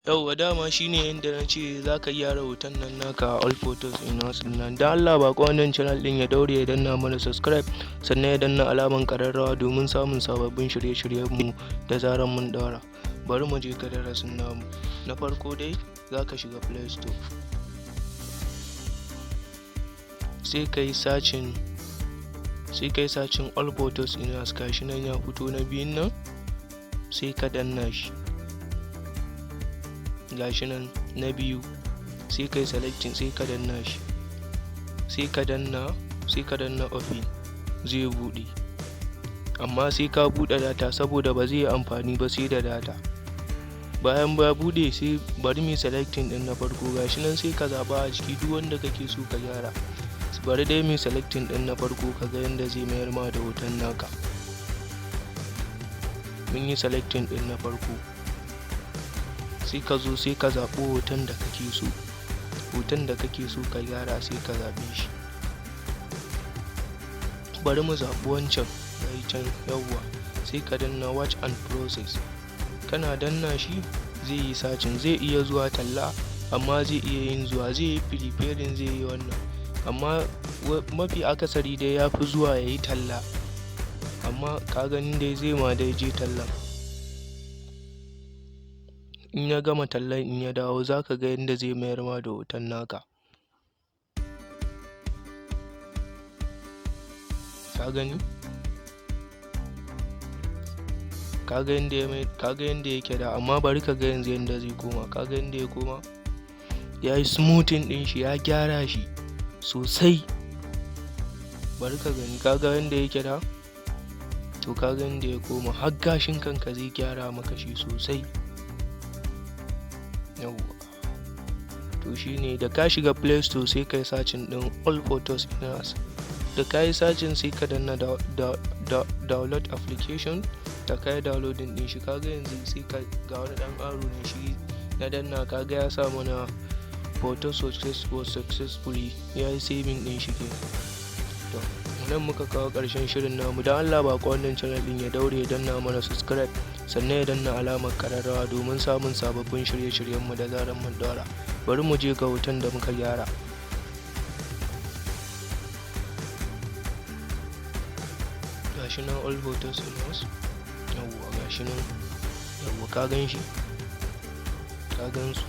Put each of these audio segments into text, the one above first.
Yauwa, dama shine yanda na ce za ka gyara hoton nan naka a All Photos Enhance ɗin nan. Don Allah, baƙon wannan channel ɗin ya daure ya danna mana subscribe, sannan ya danna alaman ƙararrawa domin samun sababbin shirye-shiryenmu da zarar mun ɗaura. Bari mu je ga darasin namu. Na farko dai, za ka shiga Play Store, sai ka yi searching All Photos Enhance. Gashi nan ya fito, na biyun nan, sai ka danna shi. Gashi nan na biyu, sai ka yi selecting, sai ka danna shi, sai ka danna open. Zai buɗe, amma sai ka buɗe data, saboda ba zai yi amfani ba sai da data. Bayan ba buɗe, sai bari mu selecting ɗin na farko. Gashi nan, sai ka zaɓa a ciki duk wanda kake so ka gyara. Bari dai mu selecting ɗin na farko, ka ga yanda zai mayar ma da hoton naka. Mun yi selecting ɗin na farko, sai ka zo, sai ka zaɓi hoton da kake so, hoton da kake so ka gyara, sai ka zaɓe shi. Bari mu zaɓi wancan gayi can. Yawwa, sai ka danna watch and process. Kana danna shi, zai yi searching. Zai iya zuwa talla, amma zai iya yin zuwa, zai yi preparing, zai yi wannan, amma mafi akasari dai ya fi zuwa ya yi talla. Amma ka gani dai, zai ma dai je tallan. In ya gama tallan, in ya dawo, za ka ga yanda zai mayar ma da hoton naka. Ka gani, ka ga yanda ya mai, ka ga yanda yake da. Amma bari ka ga yanzu yanda zai koma. Ka ga yanda ya koma, ya yi smoothing ɗin shi, ya gyara shi sosai. Bari ka gani, ka ga yanda yake da. To, ka ga yanda ya koma, har gashin kanka zai gyara maka shi sosai. Yawwa, to shine, da ka shiga Play Store, sai ka yi searching ɗin All Photos Enhance. Da ka yi searching, sai ka danna download application. Da ka yi downloading ɗin shi, kaga yanzu sai ka ga wani ɗan arrow ne shi na danna. Kaga ya sa mana photo successful, successfully ya yi saving ɗin shi kenan. To, nan muka kawo ƙarshen shirin namu. Don Allah, baƙon wannan channel ɗin ya daure ya danna mana subscribe, sannan ya danna alamar ƙararrawa domin samun sababbin shirye-shiryenmu da zarar mun ɗaura. Bari mu je ga hoton da muka gyara. Gashi nan, All Photos Enhance. Yawwa, gashi nan. Yawwa, ka gan shi, ka gan su.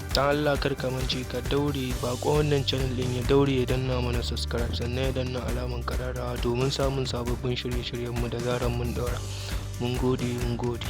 Dan Allah, kar ka mance, ka daure, baƙon wannan channel ɗin ya daure ya danna mana subscribe, sannan ya danna alamar ƙararrawa domin samun sababbin shirye-shiryenmu da zarar mun ɗaura. Mun gode, mun gode.